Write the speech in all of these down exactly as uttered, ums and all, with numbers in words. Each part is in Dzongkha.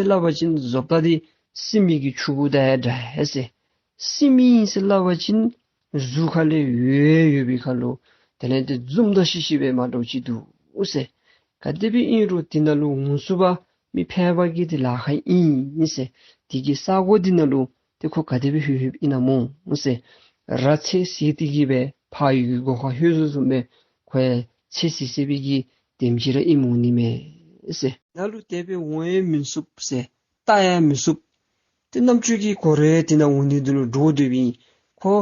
ཟེར་སླབ་པ་ཅིན་བཟོ་ལྟ་འདི་སྲིནམོ་གི་ཕྱུ་གུ་དང་ཡང་འདྲ་ཟེར། སྲིནམོ་ཨིན་ཟེར་སླབ་པ་ཅིན་གཟུགས་ཁ་ལས་འོད་ཡོད་པའི་ཁར་ལུ་དེ་ལས་ཏེ་འཛུམ་མདངས་ཤིག་ཤིག་སྦེ་མ་འདྲཝ་ཅིག་འདུག་ཟེར། ག་དེ་སྦེ་ཨིན་རུང་དེ་ནང་ལུ་ངོ་ཚུད་པ་མི་ཕལ་པ་གི་དེ་ལཱ་ཁག་ཨིན་ཟེར། དེ་གི་ས་གོ་དེ་ནང་ལུ་ཏེ་ཁོ་ག་དེ་སྦེ་ལྷོད་ལྷོདཔ་ཨིན་ན་སྨོ་ཟེར། ར་ཚེ་ཟད་དེ་གི་སྦེ་ཕ་ཡུལ་གྱི་སྒོ་ཁར་ལྷོད་སོང་བཟུམ་སྦེ་ཁོ་ཡང་ཚེ་ཟད་ཟད་པའི་གི་དེམ་ཅིག་ར་ཨིནམ་འོང་ནི་མས་ཟེར། ནཱ་ལུ་དེ་སྦེ་འོང་ཡང་མི་ཚུགས་ཟེར། བལྟ་ཡང་མི་ཚུགས། ཏེ་རྣམ་ཅོ་གིས་ཁོ་ར་དེ་ནང་འོང་ནི་འདི་ལུ་འདྲོག་སྡོདཔ་ཨིན། ཁོ་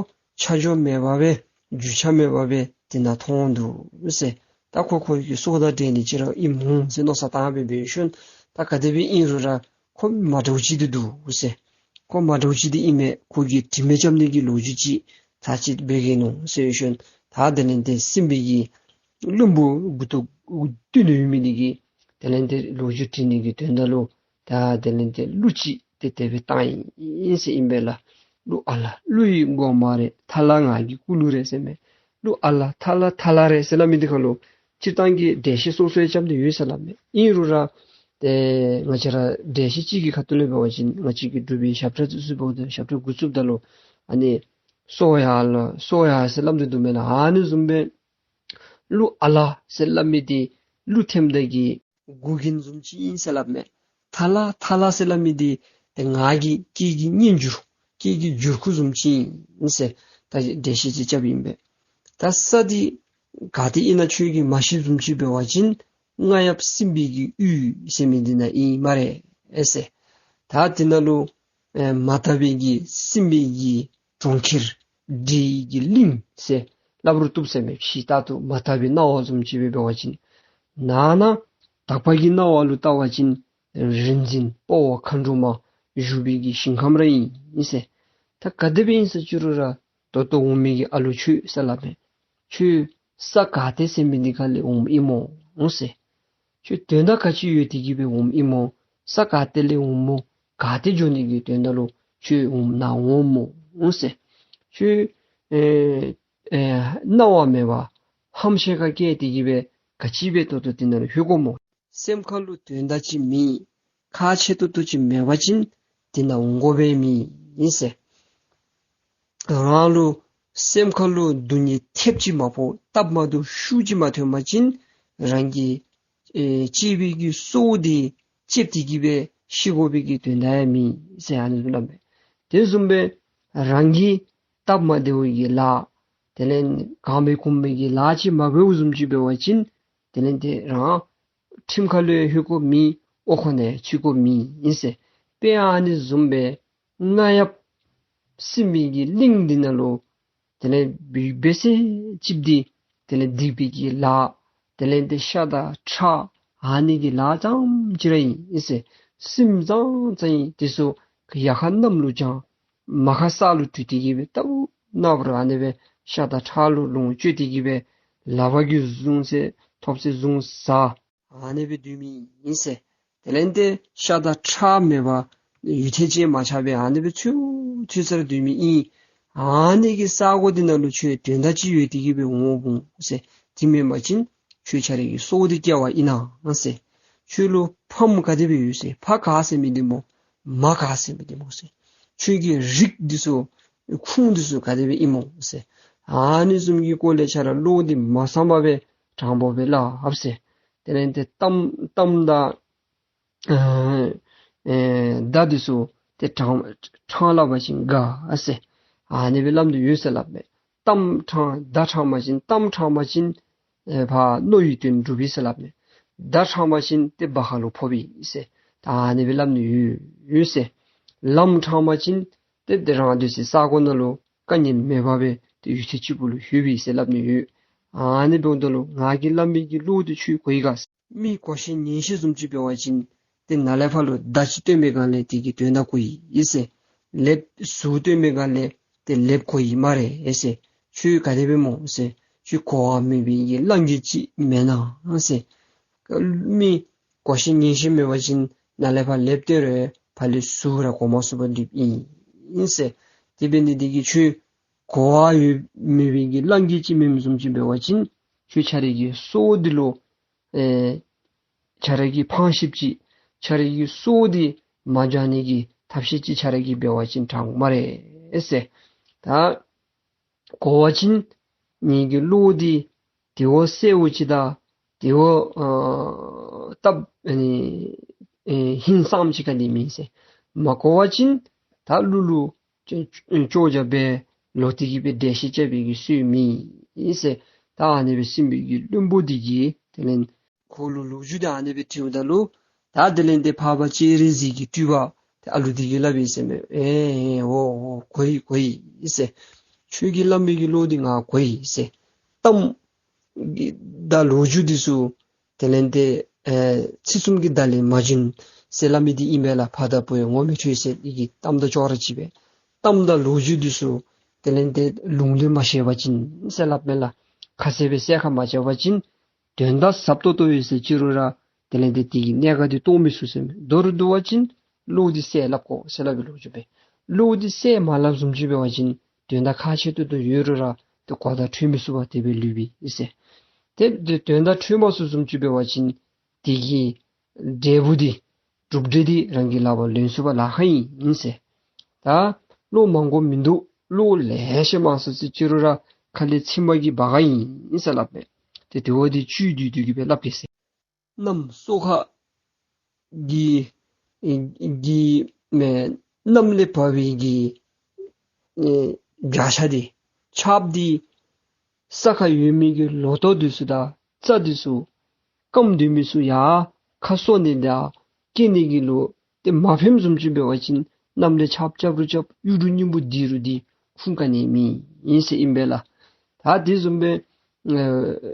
ཆ་འཇོག་མེད་པར་སྦེ་རྒྱུས་ཆ་མེད་པར་སྦེ་དེ་ནང་མཐོང་འདུག་ཟེར། ད་ཁོ་ཁོ་གི་སྲོག་དང་འབྲལ་ནི་ཅིག་ར་ཨིནམ་འོང་ཟེར་མནོ་བསམ་བཏང་སྦེ་འབད་ཞིནམ་ད་ག་དེ་སྦེ་ཨིན་རུང་ར་ཁོ་མ་འདྲཝ་ཅིག་འདི་འདུག་ཟེར། ཁོ་མ་འདྲཝ་ཅིག་འདི་ཨིན་མས། ཁོ་གི་དྲི་མས་སྐྱབས་ནི་གི་ལོ་རྒྱུས་ཅིག་ད་ཅིག་འབད་གེ་ནོ་ཟེར་ཞིནམ་ད་དེ་ལས་ཏེ་སྲིནམོ་གི་བླུན་པོ་མགུ་ཏོ་མགུ་བཏོན་ཡོད་མི་འདི་གིས་དེ་ལས་ཏེ་ལོ་རྒྱུས་དྲི་ནི་གི་དོན་དག་ལུ་ད་དེ་ལས་ཏེ་གླུ་ཅིག་ཏེ་དེ་སྦེ་བཏང་ཡི་ཟེར་ཨིན་པས་ལགས། གླུ་ཨ་ལ་གླུ་ཡི་མགོ་མ་རེད། ཐ་ལ་ང་གི་སྐུ་གླུ་རེད་ཟེར་མས། གླུ་ཨ་ལ་ཐ་ལ་ཐ་ལ་རེད་ཟེར་སླབ་མི་འདི་ཁར་ལུ་སྤྱིར་བཏང་གི་འགྲེལ་བཤད་སོ་སོ་ཡང་རྐྱབ་སྟེ་ཡོད་ཟེར་སླབ་མས། ཨིན་རུང་ར་ཏེ་ང་བཅས་ར་འགྲེལ་བཤད་ཅིག་གི་ཁ་ཐུག་ལས་འབད་བ་ཅིན་ང་བཅས་ཀྱི་འབྲུག་པའི་ཞབས་ཁྲ་འདི་ཚུ་འབདཝ་ད་ཞབས་ཁྲ་འགོ་བཙུགསཔ་ད་ལུ་ཨ་ནི་སོ་ཡ་ལ་སོ་ཡ་ཟེར་སླབ་སྟེ་འདུག་མེན་ན། ཨ་ནི་བཟུམ་སྦེ་གླུ་ཨ་ལ་ཟེར་སླབ་མི་འདི་གླུ་ཐེམ་ད་གི་མགུ་རྒྱན་བཟུམ་ཅིག་ཨིན་ཟེར་སླབ་མས། ཐ་ལ་ཐ་ལ་ཟེར་སླབ་མི་འདི་ཏེ་ང་གི་སྐད་ཀྱི་སྙན་འགྱུར་སྐད་ཀྱི་འགྱུར་ཁུག་བཟུམ་ཅིག་ཨིན་ཟེར་ད་འགྲེལ་བཤད་ཅིག་རྐྱབ་ཨིན་པས། ད་ས་འདི་ག་ཏེ་ཨིན་ན་ཁྱོད་ཀྱིས་མ་ཤེས་བཟུམ་ཅིག་འབད་བ་ཅིན་རྔ་ཡབ་སྲིན་པོའི་གི་ཡུལ་ཟེར་མི་འདི་ནང་ཨིན་སྨ་རེ་ཨེ་ཟེར། ད་དེ་ནང་ལུ་ཨེ་མ་དག་པའི་གི་སྲིན་པོའི་གི་གྲོང་ཁྱེར་འདྲེ་ཡི་གི་གླིང་ཟེར་སླབ་རུང་བཏུབ་ཟེར་མས། ཕྱི་ལྟར་དུ་མ་དག་པའི་སྣང་བ་བཟུམ་ཅིག་སྦེ་འབད་བ་ཅིན། ནང་ན་དག་པ་གི་སྣང་བ་ལུ་བལྟ་བ་ཅིན་རིག་འཛིན་དཔའ་བོ་མཁའ་འགྲོ་མ་བཞུགས་པའི་གི་ཞིང་ཁམས་ར་ཨིན་ཨིན་ཟེར། ད་ག་དེ་སྦེ་ཨིན་ཟེར་ཅི་རུང་ར་ད་ལྟོ་འོང་མི་གི་ཨ་ལུ་ཁྱོད་ཟེར་སླབ་མས། ཁྱོད་ས་ག་ཏེ་ཟེར་མི་འདི་ཁ་ལས་འོངམ་ཨིན་མོ་ཟེར། ཁྱོད་དོན་དག་ག་ཅི་ཡོད་དེ་གིས་སྦེ་འོངམ་ཨིན་མོ། ས་ག་ཏེ་ལས་འོངམ་མོ། ག་ཏེ་འགྱོ་ནི་གི་དོན་དག་ལུ་ཁྱོད་འོངམ་ནཱ་འོངམ་མོ་ཟེར། ཁྱོད་ཨེ་ཨེ་སྣང་བ་མེད་པར་ཧམ་ཤེད་ཁ་སྐྱེས་དེ་གིས་སྦེ་ག་ཅི་སྦེ་ད་ལྟོ་དེ་ནང་ལུ་ལྷོད་དགོ་མོ། སེམས་ཁ་ལུ་དོན་དག་ཅིག་མེད། ཁག་ཆེ་ཏོག་ཏོ་ཅིག་མེད་པ་ཅིན་དེ་ནང་འོང་དགོ་པའི་མེད་ཨིན་ཟེར། རང་ལུ་སེམས་ཁ་ལུ་སྡུག་བསྔལ་ཐེབས་ཅིག་མ་ཕོག་སྟབས་མ་བདེཝ་ཤུགས་ཅིག་མ་ཐོན་པ་ཅིན་རང་གི་ཨེ་གཅེས་པའི་གི་སྲོག་འདི་བཅད་དེ་གིས་སྦེ་ཤི་དགོ་པའི་གི་དོན་དག་ཡང་མེད་ཟེར་ཨ་ནི་སྦེ་སླབ་མས། དེ་བཟུམ་སྦེ་རང་གི་སྟབས་མ་བདེཝ་གི་ལཱ་དེ་ལས་གང་སྦེ་གོམས་པའི་གི་ལཱ་ཅིག་མ་འབདཝ་བཟུམ་ཅིག་འབད་བ་ཅིན་དེ་ལས་དེ་རང་ཁྲིམས་ཁ་ལུ་ཡང་ལྷོད་དགོཔ་མེད། འོག་ཁང་ནང་ཡང་ཚུད་དགོཔ་མེད་ཨིན་ཟེར། དཔེ་ཨ་ནི་བཟུམ་སྦེ་རྔ་ཡབ་སྲིན་པོའི་གི་གླིང་འདི་ནང་ལུ་དེ་ལས་འབད་སྲིད་ཅིག་འདི་དེ་ལས་སྡིག་པའི་གི་ལཱ་དེ་ལས་དེ་ཤ་དང་ཁྲག་ཨ་ནི་གི་ལཱ་ཙམ་ཅིག་ར་ཨིན་ཟེར། སྲིནམོ་ཙང་ཙང་ཨིན། དེ་ཚུ་ཡར་ཁ་གནམ་ལུ་བརྐྱང་མར་ཁ་ས་ལུ་དྲུད་དེ་གིས་སྦེ་ལྟ་བུ་ན་བུ་ར་ཨ་ནི་སྦེ་ཤ་དང་ཁྲག་ལུ་ལོངས་སྤྱོད་དེ་གིས་སྦེ་ལག་པ་གིས་བཟུང་ཟེར་ཐོབ་ཟེར་བཟུང་ཟ་ཨ་ནི་སྦེ་སྡོད་མི་ཨིན་ཟེར། དེ་ལས་དེ་ཤ་དང་ཁྲག་མེད་པར་ཡུད་ཐེངས་ཅིག་མ་ཆག་པར་ཨ་ནི་སྦེ་ཚུན་ཚོད་ས་ར་སྡོད་མི་ཨིན། ཨ་ནི་གི་ས་གོ་འདི་ནང་ལུ་ཁྱོད་དོན་དག་ཅིག་ཡོད་དེ་གིས་སྦེ་འོངམ་འོང་ཟེར། དེ་མེན་པ་ཅིན་ཁྱོད་ཁྱོད་རའི་གི་སྲོག་འདི་སྐྱེལ་བར་ཨིན་ན་ཟེར། ཁྱོད་ལུ་ཕམ་ག་དེ་སྦེ་ཡོད་ཟེར། ཕ་ག་ཟེར་མི་འདི་སྨོ། མ་ག་ཟེར་མི་འདི་སྨོ་ཟེར། ཁྱོད་ཀྱི་རིགས་འདི་ཚུ་ཁུངས་འདི་ཚུ་ག་དེ་སྦེ་ཨིན་སྨོ་ཟེར། ཨ་ནི་བཟུམ་གྱི་སྐོར་ལས་ཁྱོད་ར་བློ་འདི་མ་བཟང་པར་སྦེ་དྲང་པོ་སྦེ་སླབ་ཟེར། དེ་ལས་དེ་གཏམ་གཏམ་དང་ཨ་ཨེ་མདའ་འདི་ཚུ་ཏེ་དྲང་དྲང་སླབ་པ་ཅིན་དགའ་ཟེར། ཨ་ནི་སྦེ་སླབ་སྟེ་ཡོད་ཟེར་སླབ་མས། གཏམ་དྲང་མདའ་དྲང་པ་ཅིན་གཏམ་དྲང་པ་ཅིན་ཨེ་ཕར་རྣོ་ཡུལ་དོན་འགྲུབ་པས་ཟེར་སླབ་མས། མདའ་དྲང་པ་ཅིན་ཏེ་བ་ཧ་ལུ་ཕོག་པས་ཟེར། ད་ཨ་ནི་སྦེ་སླབ་སྟེ་ཡོད་ཡོད་ཟེར། ལམ་དྲང་པ་ཅིན་ཏེ་དེ་རང་སྡོད་སའི་ས་གོ་ནང་ལུ་དཀའ་ངལ་མེད་པར་སྦེ་ཏེ་ཡུད་ཐེངས་གཅིག་པོ་ལུ་ལྷོད་པས་ཟེར་སླབ་སྟེ་ཡོད། ཨ་ནི་འབདཝ་ད་ལུ་ང་གིས་སླབ་མི་གི་བློ་འདི་ཁྱོད་གོ་ཡི་ག་ཟེར། མི་གོ་ཤེས་ཉན་ཤེས་བཟུམ་ཅིག་འབད་བ་ཅིན་ཏེ་ནཱ་ལས་ཕར་ལུ་མདའ་ཅིག་སྟོན་པའི་སྒང་ལས་དེ་གི་དོན་དག་གོ་ཡི་ཟེར། ལེབ་ཟུར་སྟོན་པའི་སྒང་ལས་ཏེ་ལེབ་གོ་ཡི་སྨ་རེ་ཟེར། ཁྱོད་ག་དེ་སྦེ་སྨོ་ཟེར། ཁྱོད་གོ་བ་མེད་པའི་གི་གླང་རྒན་ཅིག་མེན་ན་ཟེར། མི་གོ་ཤེས་ཉན་ཤེས་མེད་པ་ཅིན་ནཱ་ལས་ཕར་ལེབ་སྟོན་རུང་ཕར་ལས་ཟུར་ར་གོ་མ་ཚུགས་པར་སྡོདཔ་ཨིན་ཟེར། དེ་འབད་ནི་དེ་གིས་ཁྱོད་གོ་བ་ཡོད་མེད་པའི་གི་གླང་རྒན་ཅིག་མེནམ་བཟུམ་ཅིག་འབད་བ་ཅིན་ཁྱོད་ཁྱོད་རའི་གི་སྲོག་འདི་ལུ་ཨེ་ཁྱོད་རའི་གི་ཕངས་ཤིབ་ཅིག་ཁྱོད་རའི་གི་སྲོག་འདི་ མ་འགྱོ་ནི་གི་ཐབས་ཤེས་ཅིག་ཁྱོད་ར་གིས་འབད་བ་ཅིན་དྲག་འོང་སྨ་རེ་ཟེར། ད་གོ་བ་ཅིན་ངེ་གི་བློ་འདི་དེ་བ་གསལ་བོ་ཅིག་དང་དེ་བ་ཨ་སྟབས་ཨ་ནི་ཨེ་ཧིང་སངས་ཅིག་ག་ནི་མེད་ཟེར། མ་གོ་བ་ཅིན་ད་གླུ་ལུ་ཅོག་ཅོག་རྐྱབ་སྦེ་ལོག་སྟེ་གི་སྦེ་འགྲེལ་བཤད་རྐྱབ་པའི་གི་སྲོལ་མེད་ཟེར། ད་ཨ་ནི་སྦེ་སྲིན་པོའི་གི་བློན་པོ་འདི་གིས་དེ་ལས་ཁོ་ལུ་ལོ་རྒྱུས་འདི་ཨ་ནི་སྦེ་དྲིཝ་ད་ལུ་ད་དེ་ལས་ཏེ་འཕགས་པ་སྤྱན་རས་གཟིགས་ཀྱི་སྤྲུལ་པ་ཏེ་ཨ་ལུ་འདི་གིས་སླབ་ཡི་ཟེར་མས། ཨེ་ཨེ་འོ་འོ་གོ་ཡི་གོ་ཡི་ཟེར། ཁྱོད་ཀྱིས་སླབ་མི་གི་བློ་འདི་ང་གོ་ཡི་ཟེར། གཏམ་གི་ད་ལོ་རྒྱུས་འདི་ཚུ་དེ་ལས་ཏེ་ཨེ་ཚིག་གསུམ་གྱི་བརྡ་ལས་མ་བྱོན་ཟེར་སླབ་མི་འདི་ཨིན་པས་ལགས། ཕ་དང་བུ་ཡང་ངོ་མི་འཕྲོད་ཟེར་འདི་གི་གཏམ་དང་ཅོག་ར་གཅིག་པས། གཏམ་དང་ལོ་རྒྱུས་འདི་ཚུ་དེ་ལས་ཏེ་ལུང་ལས་མ་བཤད་པ་ཅིན་ཟེར་སླབ་མས་ལགས། ཁ་གསལ་སྦེ་གསལ་ཁ་མ་རྐྱབ་པ་ཅིན་དོན་དག་ཟབ་ཏོག་ཏོ་ཡོད་ཟེར་ཅི་རུང་ར་དེ་ལས་ཏེ་དེ་གི་གནད་འགག་འདི་རྟོགས་མི་ཚུགས་ཟེར་མས། མདོར་བསྡུ་བ་ཅིན་བློ་འདི་གསལ་སླབ་དགོ་ཟེར་སླབ་པའི་ལོ་རྒྱུས་པས། བློ་འདི་གསལ་མ་སླབ་བཟུམ་ཅིག་འབད་བ་ཅིན་དོན་དག་ཁག་ཆེ་ཏོག་ཏོ་ཡོད་རུང་ར་ཏེ་གོ་བརྡ་འཕྲོད་མི་ཚུགས་པར་དེ་སྦེ་ལུས་པས་ཟེར། ཏེ་དེ་དོན་དག་འཕྲོད་མ་ཚུགས་བཟུམ་ཅིག་འབད་བ་ཅིན་དེ་གི་འབྲས་བུ་འདི་གྲུབ་འབྲས་འདི་རང་གི་ལག་པར་ལེན་ཚུགས་པར་ལཱ་ཁག་ཨིན་ཟེར། ད་བློ་མང་པོ་མིན་འདུག། བློ་ལེ་ཤ་མང་སུ་ཅིག་ཅི་རུང་ར་ཁ་ལས་ཚིག་མ་གི་བ་ག་ཨིན་ཟེར་སླབ་མས། ཏེ་དེ་བ་འདི་བཅུད་བསྡུས་བསྡུས་ཀྱི་སྦེ་སླབ་ཡི་ཟེར། གནམ་སོ་ཁ་གི་གི་མེ་གནམ་ལས་བབས་པའི་གི་ཨེ་བྱ་ཤ་འདི་ཆརཔ་འདི་ས་ཁར་ཡོད་མི་གི་ལོ་ཐོག་འདི་ཚུ་དང་རྩྭ་འདི་ཚུ་སྐམ་སྡོད་མི་ཚུ་ཡར་ཁ་གསོ་ནི་དང་སྐྱེ་ནི་གི་ལུ་ཏེ་མ་ཕནམ་བཟུམ་ཅིག་འབད་བ་ཅིན་གནམ་ལས་ཆརཔ་རྐྱབ་རུང་རྐྱབ་གཡུ་འབྲུག་སྙིང་པོ་ལྡིར་རུང་ལྡིར་ཁུངས་ག་ནི་མེད་ཨིན་ཟེར་ཨིན་པས་ལགས། ད་དེ་བཟུམ་སྦེ་ཨེ་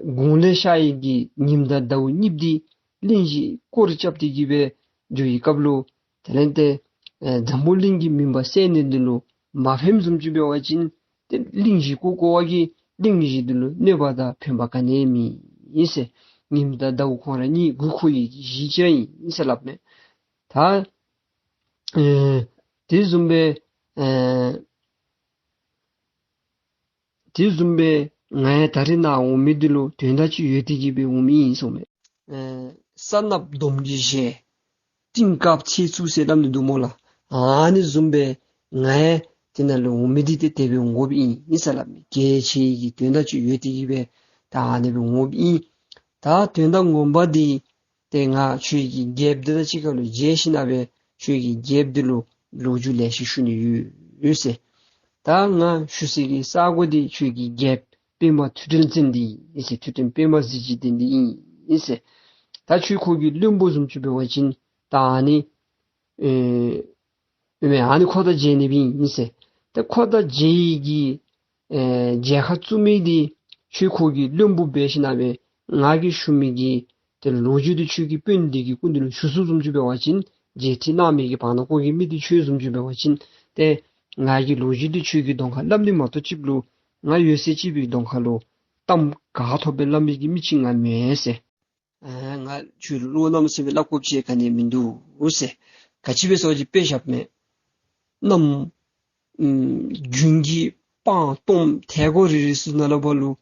དགུང་ལས་ཤར་བའི་གི་ཉིམ་དང་ཟླཝ་གཉིས་འདི་གླིང་བཞི་སྐོར་རྐྱབ་སྟེ་གི་སྦེ་འགྱོ་བའི་སྐབས་ལུ་དེ་ལས་ཏེ་ཨེ་འཛམ་བུ་གླིང་གི་མུན་པ་སེལ་ནི་འདི་ལུ་མ་ཕནམ་བཟུམ་ཅིག་འབད་བ་ཅིན་ཏེ་གླིང་བཞི་བསྐོར་བསྐོར་བ་གིས་གླིང་བཞི་འདི་ལུ་གནོད་པ་དང་ཕན་པ་ག་ནི་མེད་ཨིན་ཟེར། ཉིམ་དང་ཟླཝ་ཁོང་ར་གཉིས་མགུ་འཁོར་བའི་གི་གཞི་ཅིག་ཨིན་ཟེར་སླབ་མས། ད་ཨེ་དེ་བཟུམ་སྦེ་ཨེ་དེ་བཟུམ་སྦེ་ང་ཡང་ད་རིས་ནཱ་འོང་མི་འདི་ལུ་དོན་དག་ཅིག་ཡོད་དེ་གི་སྦེ་འོང་མི་ཨིན་གསུངས་མས། ཨེ་ས་གནགཔོ་དོམ་གྱི་ཞལ་གཏིང་དཀརཔོ་ཚེ་བཙུགས་ཟེར་སླབ་ནི་འདུག་སྨོ་ལགས། ཨ་ནི་བཟུམ་སྦེ་ང་ཡང་དེ་ནང་ལུ་འོང་མི་འདི་ཏེ་དེ་སྦེ་འོང་དགོཔ་ཨིན་ཨིན་ཟེར་སླབ་མས། གལ་ཆེ་གི་དོན་དག་ཅིག་ཡོད་དེ་གི་སྦེ་ད་ཨ་ནི་སྦེ་འོང་དགོཔ་ཨིན། ད་དོན་དག་ངོ་མ་འདི་ཏེ་ང་ཁྱོད་ཀྱི་རྒྱལཔོ་འདི་དང་གཅིག་ཁར་ལུ་མཇལ་ཞིནམ་སྦེ་ཁྱོད་ཀྱི་རྒྱལཔོ་འདི་ལུ་ལོ་རྒྱུས་ལེ་ཤ་ཞུ་ནི་ཡོད་ཟེར། ད་ང་བཞུགས་སའི་གི་ས་གོ་འདི་ཁྱོད་ཀྱི་རྒྱལཔོ་པདྨ་ཐོད་ཕྲེང་ཅན་འདི་ཨིན་ཟེར། ཐོད་ཕྲེང་པདྨ་གཟི་བརྗིད་ལྡན་འདི་ཨིན་ཟེར། ད་ཁྱོད་ཁོ་གི་བློན་པོ་བཟུམ་ཅིག་འབད་བ་ཅིན་ད་ཨ་ནི་ཨེ་ཨེ་མེན་ཨ་ནི་ཁོ་དང་མཇལ་ནི་སྦེ་ཨིན་ཟེར། ད་ཁོ་དང་མཇལ་ནི་གི་ཨེ་མཇལ་ཁ་བཙུགས་མི་འདི་ཁྱོད་ཁོ་གི་བློན་པོ་འབད་ཞིནམ་སྦེ་ང་གིས་ཞུ་མི་གི་ཏེ་ལོ་རྒྱུས་འདི་ཁྱོད་ཀྱི་དཔོན་འདི་གི་སྐུ་མདུན་ལུ་ཞུ་ཚུགསཔ་བཟུམ་ཅིག་འབད་བ་ཅིན་མཇལ་ཁྲིད་གནང་མི་གི་བར་ན་ཁོ་གི་མི་འདི་ཁྱོད་བཟུམ་ཅིག་འབད་བ་ཅིན་ཏེ་ང་གིས་ལོ་རྒྱུས་འདི་ཁྱོད་ཀྱི་གདོང་ཁར་སླབ་ནི་མ་གཏོགས་ཅིག་ལུ་ང་ཡོད་ཚད་ཅིག་པའི་གདོང་ཁར་ལུ་གཏམ་ག་ཐོབ་སྦེ་སླབ་མི་གི་མི་ཅིག་ང་མེན་ཟེར། ཨ་ང་ཁྱོད་ལུ་བློ་ནམ་ཟེར་སྦེ་སླབ་དགོཔ་ཅིག་ག་ནི་མིན་འདུག་ཟེར། ག་ཅི་སྦེ་ཟེར་བ་ཅིན་དཔེ་བཞག་མས། གནམ་ཨམ་དགུན་གྱི་སྤང་སྟོངམ་ཐལ་གོ་རི་རི་ཚུ་ནང་ལུ་འབད་རུང་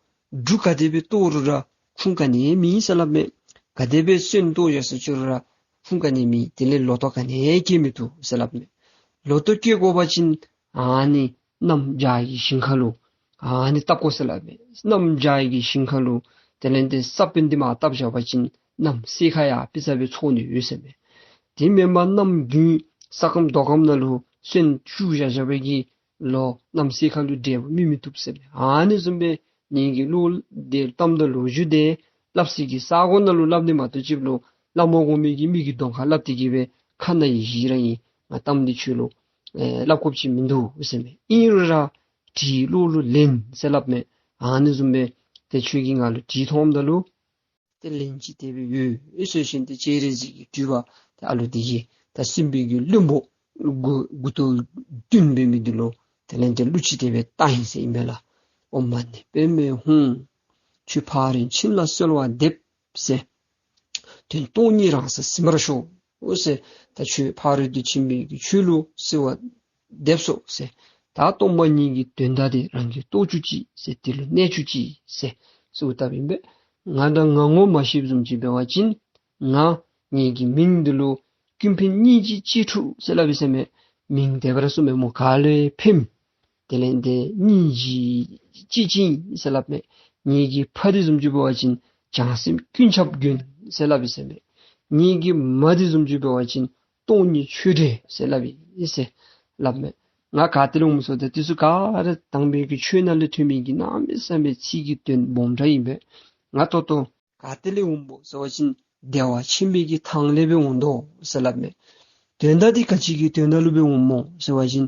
འབྲུག་ག་དེ་སྦེ་གཏོར་རུང་ར་ཁུངས་ག་ནི་མེད་ཟེར་སླབ་མས། ག་དེ་སྦེ་སོན་བཏོག་བཞག་ཟེར་ཅི་རུང་ར་ཁུངས་ག་ནི་མེད། དེ་ལས་ལོ་ཐོག་ག་ནི་སྐྱེ་མི་བཏུབ་ཟེར་སླབ་མས། ལོ་ཐོག་སྐྱེ་དགོ་པ་ཅིན་ཨ་ནི་གནམ་བྱཱར་གྱི་ཞིང་ཁ་ལུ་ཨ་ནི་བཏབ་དགོ་ཟེར་སླབ་མས། གནམ་བྱཱར་གྱི་ཞིང་ཁ་ལུ་དེ་ལས་ཏེ་ས་བོན་འདི་མར་བཏབ་བཞག་པ་ཅིན་གནམ་སེར་ཁ་ཡང་པི་ཙ་སྦེ་ཚོགས་ནི་ཡོད་ཟེར་མས། དེ་མེན་པར་གནམ་དགུན་ས་སྐམ་རྡོ་སྐམ་ནང་ལུ་སོན་བཅུག་བཞག་བཞག་པའི་གི་ལོ་གནམ་སེར་ཁ་ལུ་འབྲས་བུ་སྨིན་མི་བཏུབ་ཟེར་མས། ཨ་ནི་བཟུམ་སྦེ་ངེ་གི་བློ་འདི་གཏམ་དང་ལོ་རྒྱུས་འདི་སླབ་སའི་གི་ས་གོ་ནང་ལུ་སླབ་ནི་མ་གཏོགས་ཅིག་ལུ་སླབ་མ་དགོ་མི་གི་མི་གི་གདོང་ཁར་སླབ་སྟེ་གི་སྦེ་ཁ་ནང་ཡི་བཞིན་ར་ཨིན། ང་གཏམ་འདི་ཁྱོད་ལུ་ཨེ་སླབ་དགོཔ་ཅིག་མིན་འདུག་ཟེར་མས། ཨིན་རུང་ར་དྲིས་བློ་ལུ་ལེན་ཟེར་སླབ་མས། ཨ་ནི་བཟུམ་སྦེ་ཏེ་ཁྱོད་ཀྱིས་ང་ལུ་དྲིས་མཐོངམ་ད་ལུ་ཏེ་ལན་ཅིག་དེ་སྦེ་ཡོད་ཟེར་ཞིནམ་ཏེ་སྤྱན་རས་གཟིགས་ཀྱི་སྤྲུལ་པ་ཏེ་ཨ་ལུ་འདི་གིས་ད་སྲིན་པོའི་གི་བློན་པོ་མགུ་མགུ་ཏོ་བདུན་འབད་མི་འདི་ལུ་དེ་ལས་ཏེ་གླུ་ཅིག་དེ་སྦེ་བཏང་ཡི་ཟེར་ཨིན་པས་ལགས། ཨོཾ་མ་ཎི་པདྨེ་ཧཱུྃ། ཁྱོད་ཕ་རོལ་ཕྱིན་ལ་གསོལ་བ་འདེབས་ཟེར། དོན་སྟོང་ཉིད་རང་སར་ཟིན་པར་ཤོག་ཟེར། ད་ཁྱོད་ཕ་རོལ་ཏུ་ཕྱིན་པའི་གི་ཆོས་ལུ་གསོལ་བ་འདེབས་སོ་ཟེར། ད་སྟོང་པ་ཉིད་ཀྱི་དོན་དག་འདི་རང་གིས་རྟོགས་བཅུག་ཅིག་ཟེར། དེ་ལུ་གནས་བཅུག་ཅིག་ཟེར་གསོལཝ་བཏབ་ཨིན་པས། ང་དང་ང་ངོ་མ་ཤེསཔ་བཟུམ་ཅིག་འབད་བ་ཅིན་ང་ངེ་གི་མིང་འདི་ལུ་ ཀུན་ཕན་སྙིང་རྗེ་གཅེས་ཕྲུག་ཟེར་སླབ་ཨིན་ཟེར་མས། མིང་དེ་སྦེ་ར་གསུངས་མས་སྨོ། ག་ལུ་ཡང་ཕནམ། དེ་ལས་ཏེ་སྙིང་རྗེ་གཅེས་ཅན་ཟེར་སླབ་མས། ངེ་གི་ཕ་འདི་བཟུམ་ཅིག་འབད་བ་ཅིན་བྱང་སེམས་ཀུན་ཁྱབ་མགོན་ཟེར་སླབ་ཨིན་ཟེར་མས། ངེ་གི་མ་འདི་བཟུམ་ཅིག་འབད་བ་ཅིན་སྟོང་ཉིད་ཆོས་སྒྲོན་ཟེར་སླབ་ཨིན་ཟེར་སླབ་མས། ང་ག་ཏེ་ལས་འོངམ་སྨོ་ཟེར་བ་ཅིན་དེ་ཚུ་ག་ར་དམ་པའི་གི་ཆོས་ནང་ལས་ཐོན་མི་གི་གནམ་མེད་ས་མེད་ཚིག་གི་དོན་སྦོམ་དྲགས་ཨིན་པས། ང་ད་ལྟོ་ག་ཏེ་ལས་འོངམ་སྨོ་ཟེར་བ་ཅིན་བདེ་བ་ཆེན་པོའི་གི་ཐང་ལས་སྦེ་འོང་དོ་ཟེར་སླབ་མས། དོན་དག་འདི་ག་ཅི་གི་དོན་དག་ལུ་སྦེ་འོངམ་སྨོ་ཟེར་བ་ཅིན་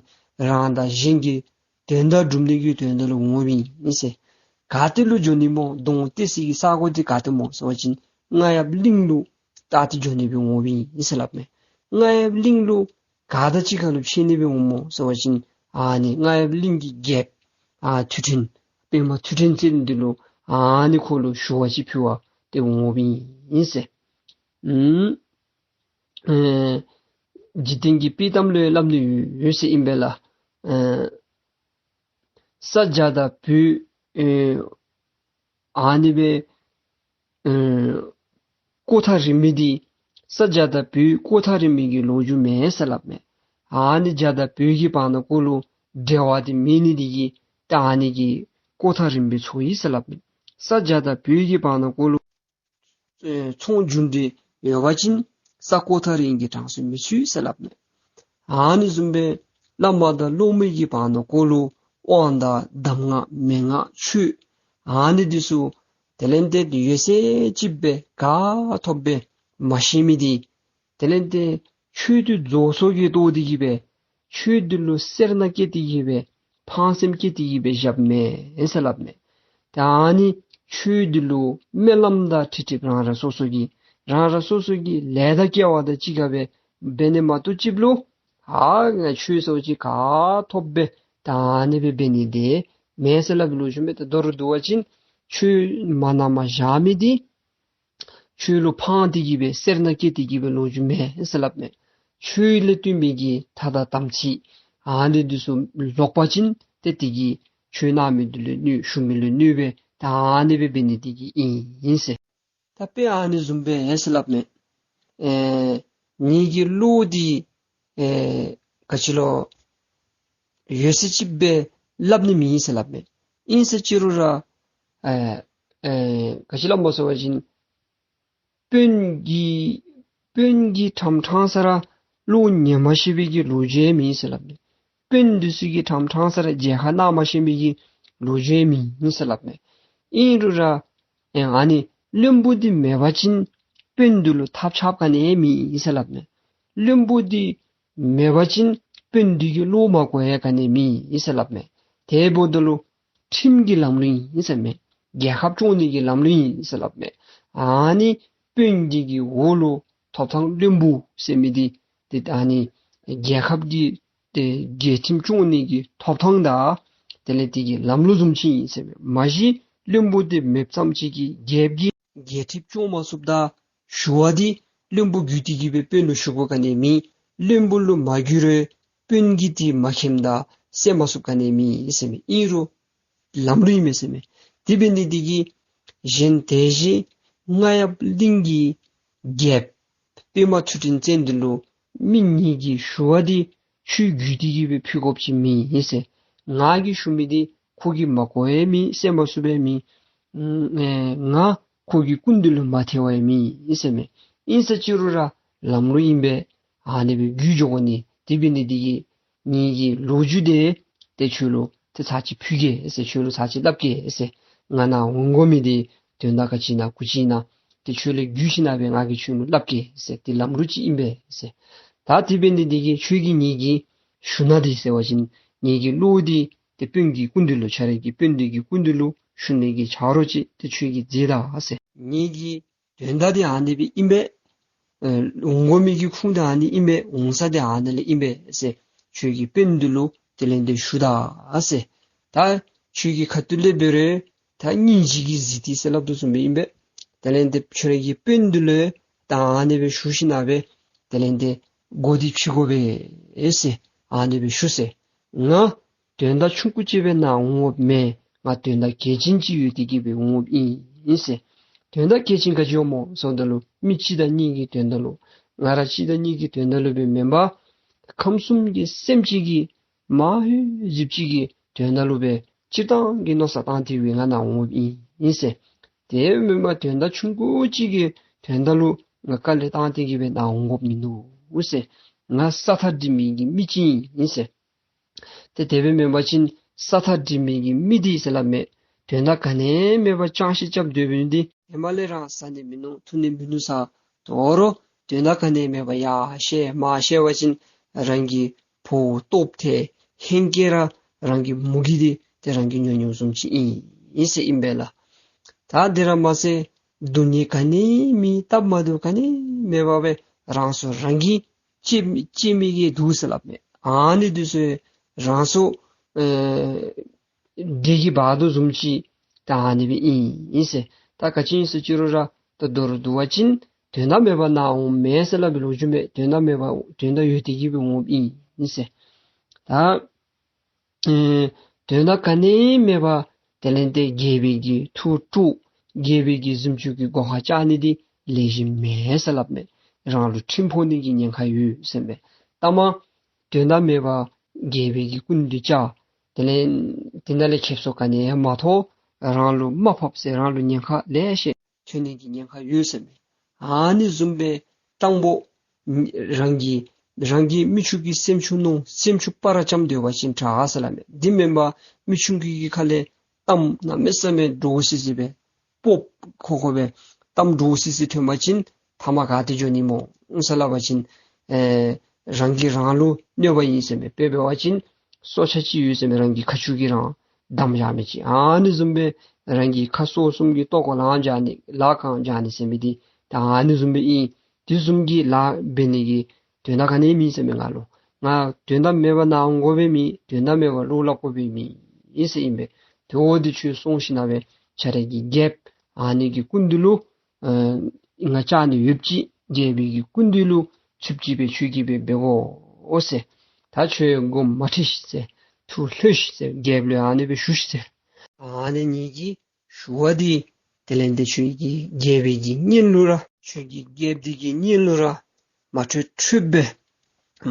རང་དང་གཞན་གྱི་དོན་དག་སྒྲུབ་ནི་གི་དོན་དག་ལུ་འོངམ་ཨིན་ཟེར། ག་ཏེ་ལུ་འགྱོ་ནི་སྨོ། གདོང་གཏད་སའི་གི་ས་གོ་འདི་ག་ཏེ་སྨོ་ཟེར་བ་ཅིན་རྔ་ཡབ་གླིང་ལུ་ད་ཏེ་འགྱོ་ནི་སྦེ་འོངམ་ཨིན་ཟེར་སླབ་མས། རྔ་ཡབ་གླིང་ལུ་ག་དང་གཅིག་ཁར་ལུ་ཕྱད་ནི་སྦེ་འོངམ་སྨོ་ཟེར་བ་ཅིན་ཨ་ནི་རྔ་ཡབ་གླིང་གི་རྒྱལཔོ་ཨ་ཐུབ་བསྟན་པདྨ་ཐུབ་བསྟན་ཟེར་མི་འདི་ལུ་ཨ་ནི་ཁོ་ལུ་ཞུ་བ་ཅིག་ཕུལ་བར་ཏེ་འོངམ་ཨིན་ཟེར། ཨུམ་ཨེ་འཇིག་རྟེན་གྱི་དཔྱེ་གཏམ་ལུ་ཡང་སླབ་ནི་ཡོད་ཟེར་ཨིན་པས་ལགས། ཨེ་ས་རྒྱ་དང་བོད་ཨེ་ཨ་ནི་སྦེ་ཨེ་ཀོ་ཐག་རིང་མི་འདི་ས་རྒྱ་དང་བོད་ཀོ་ཐག་རིང་མི་གི་ལོ་རྒྱུས་མེན་ཟེར་སླབ་མས། ཨ་ནི་རྒྱ་དང་བོད་ཀྱི་བར་ན་ཀོ་ལུ་འབྲེལ་བ་འདི་མེད་ནི་འདི་གིས་ད་ཨ་ནི་གི་ཀོ་ཐག་རིང་པོའི་ཚོར་ཡི་ཟེར་སླབ་མས། ས་རྒྱ་དང་བོད་ཀྱི་བར་ན་ཀོ་ལུ་ཨེ་ཚོང་རྒྱུ་འབྲེལ་ཡོད་པ་ཅིན་ས་ཀོ་ཐག་རིང་གི་གྲངས་སུ་མི་ཚུད་ཟེར་སླབ་མས། ཨ་ནི་བཟུམ་སྦེ་བླ་མ་དང་སློབ་མ་གི་བར་ན་ཀོ་ལུ་དབང་དང་གདམས་ངག་མན་ངག་ཆོས་ཨ་ནི་འདི་ཚུ་དེ་ལས་ཏེ་ཡོད་ཚད་ཅིག་སྦེ་ག་ཐོབ་སྦེ་མ་ཤེས་མི་འདི་དེ་ལས་ཏེ་ཆོས་འདི་རྫོགས་སོང་གི་ལྟོ་འདི་གིས་སྦེ་ཆོས་འདི་ལུ་སེར་སྣ་བསྐྱེད་དེ་གིས་སྦེ་ཕངས་སེམས་བསྐྱེད་དེ་གིས་སྦེ་བཞགཔ་མེན་ཟེར་སླབ་མས། ད་ཨ་ནི་ཆོས་འདི་ལུ་སྨོན་ལམ་དང་འཁྲིལ་འཁྲིལ་རང་རང་སོ་སོ་གི་རང་རང་སོ་སོ་གི་ལས་དང་སྐལ་བ་དང་གཅིག་ཁར་སྦེ་འབད་ནི་མ་གཏོགས་ཅིག་ལུ་ཨ་ང་ཆོས་ཟེར་བ་ཅིན་ག་ཐོབ་སྦེ་ད་ཨ་ནི་སྦེ་འབད་ནི་འདི་མེན་ཟེར་སླབ་པའི་ལོ་རྒྱུས་མས། ད་མདོར་བསྡུ་བ་ཅིན་ཆོས་མ་གནང་མ་བཞག་མི་འདི་ཆོས་ལུ་ཕངས་ཏེ་གིས་སྦེ་སེར་སྣ་བསྐྱེད་དེ་གིས་སྦེ་ལོ་རྒྱུས་མེན་ཟེར་སླབ་མས། ཆོས་ལས་བརྟེན་པའི་གི་ཐ་དང་དམ་ཚིག་ཨ་ནི་འདི་ཚུ་ལོག་པ་ཅིན་ཏེ་དེ་གིས་ཆོས་གནང་མི་འདི་ལུ་གནོད་ཞུ་མི་ལུ་གནོད་པས། ད་ཨ་ནི་སྦེ་འབད་ནི་འདི་གིས་ཨིན་ཟེར། ད་དཔེ་ཨ་ནི་བཟུམ་སྦེ་ཨིན་ཟེར་སླབ་མས། ཨེ་ངེ་གི་བློ་འདི་ཨེ་ག་ཅི་ལོ་ཡོད་ཚད་ཅིག་སྦེ་སླབ་ནི་མེད་ཟེར་སླབ་མས། ཨིན་ཟེར་ཅི་རུང་ར་ཨེ་ཨེ་ག་ཅི་སླབ་སྨོ་ཟེར་བ་ཅིན་དཔོན་གྱི་དཔོན་གྱི་ཁྲམ་ཁྲང་ས་ར་བློ་ཉན་མ་ཤེས་པའི་གི་ལོ་རྒྱུས་མེད་ཟེར་སླབ་མས། དཔོན་འདི་ཚུ་གི་ཁྲམ་ཁྲང་ས་ར་མཇལ་ཁ་གནང་མ་ཤེས་པའི་གི་ལོ་རྒྱུས་མེད་ཟེར་སླབ་མས། ཨིན་རུང་ར་ཨེ་ཨ་ནི་བློན་པོ་འདི་མེད་པ་ཅིན་དཔོན་འདི་ལུ་ཐབས་ཆགཔ་ག་ནི་མེད་ཟེར་སླབ་མས། བློན་པོ་འདི་མེད་པ་ཅིན་དཔོན་འདི་གི་བློ་མ་གོ་ཡང་ག་ནི་མེད་ཟེར་སླབ་མས། དེ་འབདཝ་ད་ལུ་ཁྲིམས་ཀྱི་ལམ་ལུགས་ཨིན་ཟེར་མས། རྒྱལ་ཁབ་སྐྱོང་ནི་གི་ལམ་ལུགས་ཨིན་ཟེར་སླབ་མས། ཨ་ནི་དཔོན་འདི་གི་འོག་ལུ་ཐོབ་ཐང་བློན་པོ་ཟེར་མི་འདི་ཏེ་ཨ་ནི་རྒྱལ་ཁབ་ཀྱི་ཏེ་རྒྱལ་ཁྲིམས་སྐྱོང་ནི་གི་ཐོབ་ཐང་དང་དེ་ལས་དེ་གི་ལམ་ལུགས་བཟུམ་ཅིག་ཨིན་ཟེར་མས། མ་གཞི་བློན་པོ་འདི་མེདཔ་ཙམ་ཅིག་གིས་རྒྱལཔོ་གིས་རྒྱལ་ཁྲིམས་སྐྱོང་མ་ཚུགསཔ་ད་ཞུ་བ་འདི་བློན་པོ་བརྒྱུད་དེ་གིས་སྦེ་དཔོན་ལུ་ཞུ་དགོཔ་ག་ནི་མེད། བློན་པོ་ལུ་མ་བརྒྱུད་རུང་དཔོན་གྱིས་འདི་མ་མཁྱེནམ་ད་སེལ་མ་ཚུགསཔ་ག་ནི་མེད་ཟེར་མས། ཨིན་རུང་ལམ་ལུགས་ཨིན་མས་ཟེར་མས། དེ་འབད་ནི་འདི་གིས་གཞན་དེ་བཞིན་རྔ་ཡབ་གླིང་གི་རྒྱལཔོ་པདྨ་ཐུབ་བསྟན་ཟེར་མི་འདི་ལུ་མི་ངེ་གི་ཞུ་བ་འདི་ཁྱོད་བརྒྱུད་དེ་གིས་སྦེ་ཕུལ་དགོཔ་ཅིག་མེད་ཟེར། ང་གིས་ཞུ་མི་འདི་ཁོ་གིས་མ་གོ་ཡང་མེད། སེལ་མ་ཚུགས་པའི་མེད། ཨེ་ང་ཁོ་གི་སྐུ་མདུན་ལུ་མ་ཐལ་བའི་མེད་ཟེར་མས། ཨིན་ཟེར་ཅི་རུང་ར་ལམ་ལུགས་ཨིན་པས། ཨ་ནི་སྦེ་བརྒྱུད་འགྱོ་དགོ་ནི། དེ་འབད་ནི་འདི་གིས་ངེ་གི་ལོ་རྒྱུས་འདི་ཏེ་ཁྱོད་ལུ་ཏེ་ཚར་གཅིག་ཕུལ་གེ་ཟེར། ཁྱོད་ལུ་ཚར་གཅིག་སླབ་གེ་ཟེར། ང་ནཱ་འོང་དགོ་མི་འདི་དོན་དག་ག་ཅི་ཨིན་ན་གུ་ཅི་ཨིན་ན་ཏེ་ཁྱོད་ལས་བརྒྱུད་ཞིན་ན་སྦེ་ང་གིས་ཁྱོད་ལུ་སླབ་གེ་ཟེར། ཏེ་ལམ་ལུགས་ཅིག་ཨིན་པས་ཟེར། ད་དེ་འབད་ནི་འདི་གིས་ཁྱོད་ཀྱིས་ངེ་གི་ཞུ་ན་འདི་ཟེར་བ་ཅིན་ངེ་གི་བློ་འདི་ཏེ་དཔོན་གྱི་སྐུ་མདུན་ལུ་ཁྱོད་རའི་གི་དཔོན་འདི་གི་སྐུ་མདུན་ལུ་ཞུ་ནི་གི་ཆ་རོགས་ཅིག་ཏེ་ཁྱོད་ཀྱིས་མཛད་ད་ཟེར། ངེ་གི་དོན་དག་འདི་ཨ་ནི་སྦེ་ཨིན་པས། ཨེ་འོང་དགོ་མི་གི་ཁུངས་འདི་ཨ་ནི་ཨིན་པས། འོང་ས་འདི་ཨ་ནི་ལས་ཨིན་པས་ཟེར། ཁྱོད་ཀྱི་དཔོན་འདི་ལུ་དེ་ལས་ཏེ་ཞུ་ད་ཟེར། ད་ཁྱོད་ཀྱི་ཁ་ཐུག་ལས་འབད་རུང་ད་སྙིང་རྗེ་གིས་གཟིགས་ཏེ་ཟེར་སླབ་དོ་བཟུམ་སྦེ་ཨིན་པས། དེ་ལས་ཏེ་ཁྱོད་རའི་གི་དཔོན་འདི་ལུ་ད་ཨ་ནི་སྦེ་ཞུ་ཞིན་ན་སྦེ་དེ་ལས་ཏེ་གོ་བདེ་ཕྱི་གོ་སྦེ་ཨེ་ཟེར་ཨ་ནི་སྦེ་ཞུ་ཟེར། ང་དོན་དག་ཆུང་ཀུ་ཅིག་སྦེ་ནཱ་འོང་འོངམ་མེན། ང་དོན་དག་གལ་ཆེན་ཅིག་ཡོད་དེ་གིས་སྦེ་འོང་འོངམ་ཨིན་ཟེར། དོན་དག་གལ་ཆེན་ག་ཅི་སྨོ་ཟེརཝ་ད་ལུ་མི་གཅིག་དང་གཉིས་ཀྱི་དོན་དག་ལུ་ ང་ར་གཅིག་དང་གཉིས་ཀྱི་དོན་དག་ལུ་སྦེ་མེན་པར་ཁམས་གསུམ་གྱི་སེམས་ཅན་གྱི་མ་ཧེ་གཟུགས་ཅན་གྱི་དོན་དག་ལུ་སྦེ་སྤྱིར་བཏང་གི་མནོ་བསམ་བཏང་སྟེ་སྦེ་ང་ནཱ་འོངམ་ཨིན་ཟེར། དེ་མེན་པར་དོན་དག་ཆུང་ཀུ་ཅིག་གི་དོན་དག་ལུ་ང་དཀའ་ལས་བཏང་སྟེ་གི་སྦེ་ནཱ་འོང་དགོཔ་མིན་འདུག་ཟེར། ང་ས་མཐའ་འགྲིམ་མི་གི་མི་ཅིག་ཨིན་ཟེར། ཏེ་དེ་སྦེ་མེན་པ་ཅིན་ས་མཐའ་འགྲིམ་མི་གི་མི་འདི་ཟེར་སླབ་མས། དོན་དག་ག་ནི་མེད་པར་ཅང་ཤེས་རྐྱབ་སྡོད་མི་འདི་ཧེ་མ་ལས་རང་བཟའ་ནི་མིན་ནུག། འཐུང་ནི་མིན་ནུག་ཟེར། དོ་རུང་དོན་དག་ག་ནི་མེད་པར་ཡར་བཤལ་མར་བཤལ་བ་ཅིན་རང་གི་ཕོཝ་སྟོབས་ཐལ། ཧེང་སྐལ་ར་རང་གི་མུ་གེ་འདི་ཏེ་རང་གིས་ཉོ་ཉོཝ་བཟུམ་ཅིག་ཨིན་ཨིན་ཟེར་ཨིན་པས་ལགས། ད་དེ་ར་མ་ཚད་སྡུག་བསྔལ་ག་ནི་མེད། སྟབས་མ་བདེཝ་ག་ནི་མེད་པར་སྦེ་རང་སྲོག་རང་གིས་གཅོད་གཅོད་མི་གི་འདུག་ཟེར་སླབ་མས། ཨ་ནི་འདི་ཚུ་རང་སྲོག་ཨེ་འདི་གིས་འབག་དོ་བཟུམ་ཅིག་ད་ཨ་ནི་སྦེ་ཨིན་ཨིན་ཟེར། ད་ག་ཅི་ཨིན་ཟེར་ཅི་རུང་ར་ད་མདོར་བསྡུ་བ་ཅིན་དོན་དག་མེད་པར་ནཱ་འོངམ་མེན་ཟེར་སླབ་པའི་ལོ་རྒྱུས་མས། དོན་དག་མེད་པར་དོན་དག་ཡོད་དེ་གི་སྦེ་འོངམ་ཨིན་ཨིན་ཟེར། ད་ཨེ་དོན་དག་ག་ནི་མེད་པར་དེ་ལས་ཏེ་རྒྱལ་པོའི་གི་ཐུགས་དཀྲུགས། རྒྱལ་པོའི་གི་གཟིམ་ཅུང་གི་སྒོ་ཁར་བཅར་ནི་འདི་ལེགས་ཤོམ་མེན་ཟེར་སླབ་མས། རང་ལུ་ཁྲིམས་ཕོག་ནི་གི་ཉེན་ཁ་ཡོད་ཟེར་མས། ལྟ་མ་དོན་དག་མེད་པར་རྒྱལ་པོའི་གི་སྐུ་མདུན་བཅར། དེ་ལས་དེ་ནང་ལས་ཁེབ་སང་ག་ནི་ཡང་མ་ཐོབ། རང་ལུ་དམའ་ཕབ་ཟེར་རང་ལུ་ཉེན་ཁ་ལེ་ཤ་ཐོན་ནི་གི་ཉེན་ཁ་ཡོད་ཟེར་མས། ཨ་ནི་བཟུམ་སྦེ་དང་པོ་རང་གི་རང་གི་མི་ཆུང་གི་སེམས་ཆུང་ནུ་སེམས་ཆུང་པ་ར་ཙམ་སྡོད་པ་ཅིན་དྲག་ཟེར་སླབ་མས། དེ་མེན་པར་མི་ཆུང་ཀུ་གི་ཁ་ལས་གཏམ་གནམ་མེད་ས་མེད་འདྲོག་སི་སི་སྦེ་སྤོབས་ཁོ་ཁོ་སྦེ་གཏམ་འདྲོག་སི་སི་ཐོན་པ་ཅིན་ཐ་མ་ག་ཏེ་འགྱོ་ནི་སྨོ་ཟེར་སླབ་པ་ཅིན་ཨེ་རང་གིས་རང་ལུ་གནོད་པ་ཨིན་ཟེར་མས། དཔེ་འབད་བ་ཅིན་སྲོག་ཆགས་ཅིག་ཡོད་ཟེར་མས། རང་གི་ཁ་ཆུ་གིས་རང་བསྡམས་བཞག་མི་ཅིག། ཨ་ནི་བཟུམ་སྦེ་རང་གི་ཁ་སྲོག་གསུམ་གྱི་ལྟོ་གོས་བླངས་བཞག་ནི་ལཱ་གང་བཞག་ནི་ཟེར་མི་འདི་ད་ཨ་ནི་བཟུམ་སྦེ་ཨིན། དེ་བཟུམ་གྱི་ལཱ་འབད་ནི་གི་དོན་དག་ག་ནི་མེད་ཟེར་མས། ང་ལུ་ང་དོན་དག་མེད་པར་ནཱ་འོང་དགོཔ་མེད། དོན་དག་མེད་པར་བློ་སླབ་དགོཔ་མེད་ཨིན་ཟེར་ཨིན་པས། དེ་འོ་འདི་ཁྱོད་སོང་ཞིནམ་ལས་ཁྱོད་རའི་གི་རྒྱལཔོ་ཨ་ནི་གི་སྐུ་མདུན་ལུ་ཨ་ང་བཅར་ནི་ཡོདཔ་ཅིག། རྒྱལ་པོའི་གི་སྐུ་མདུན་ལུ་ཚུདཔ་ཅིག་སྦེ་ཁྱོད་ཀྱིས་སྦེ་འབད་དགོ་ཟེར། ད་ཁྱོད་མགོ་མ་ཁྲིད་ཤིག་ཟེར། ཐུགས་ལྷོད་ཤིག་ཟེར། རྒྱལཔོ་ལུ་ཨ་ནི་སྦེ་ཞུ་ཤིག་ཟེར། ཨ་ནི་ངེ་གི་ཞུ་བ་འདི་དེ་ལས་ཏེ་ཁྱོད་ཀྱི་རྒྱལ་པོའི་གི་སྙིང་ལུ་ར་ཁྱོད་ཀྱི་རྒྱལཔོ་འདི་གི་སྙིང་ལུ་ར་མ་འཕྲོད་འཕྲོདཔ་སྦེ་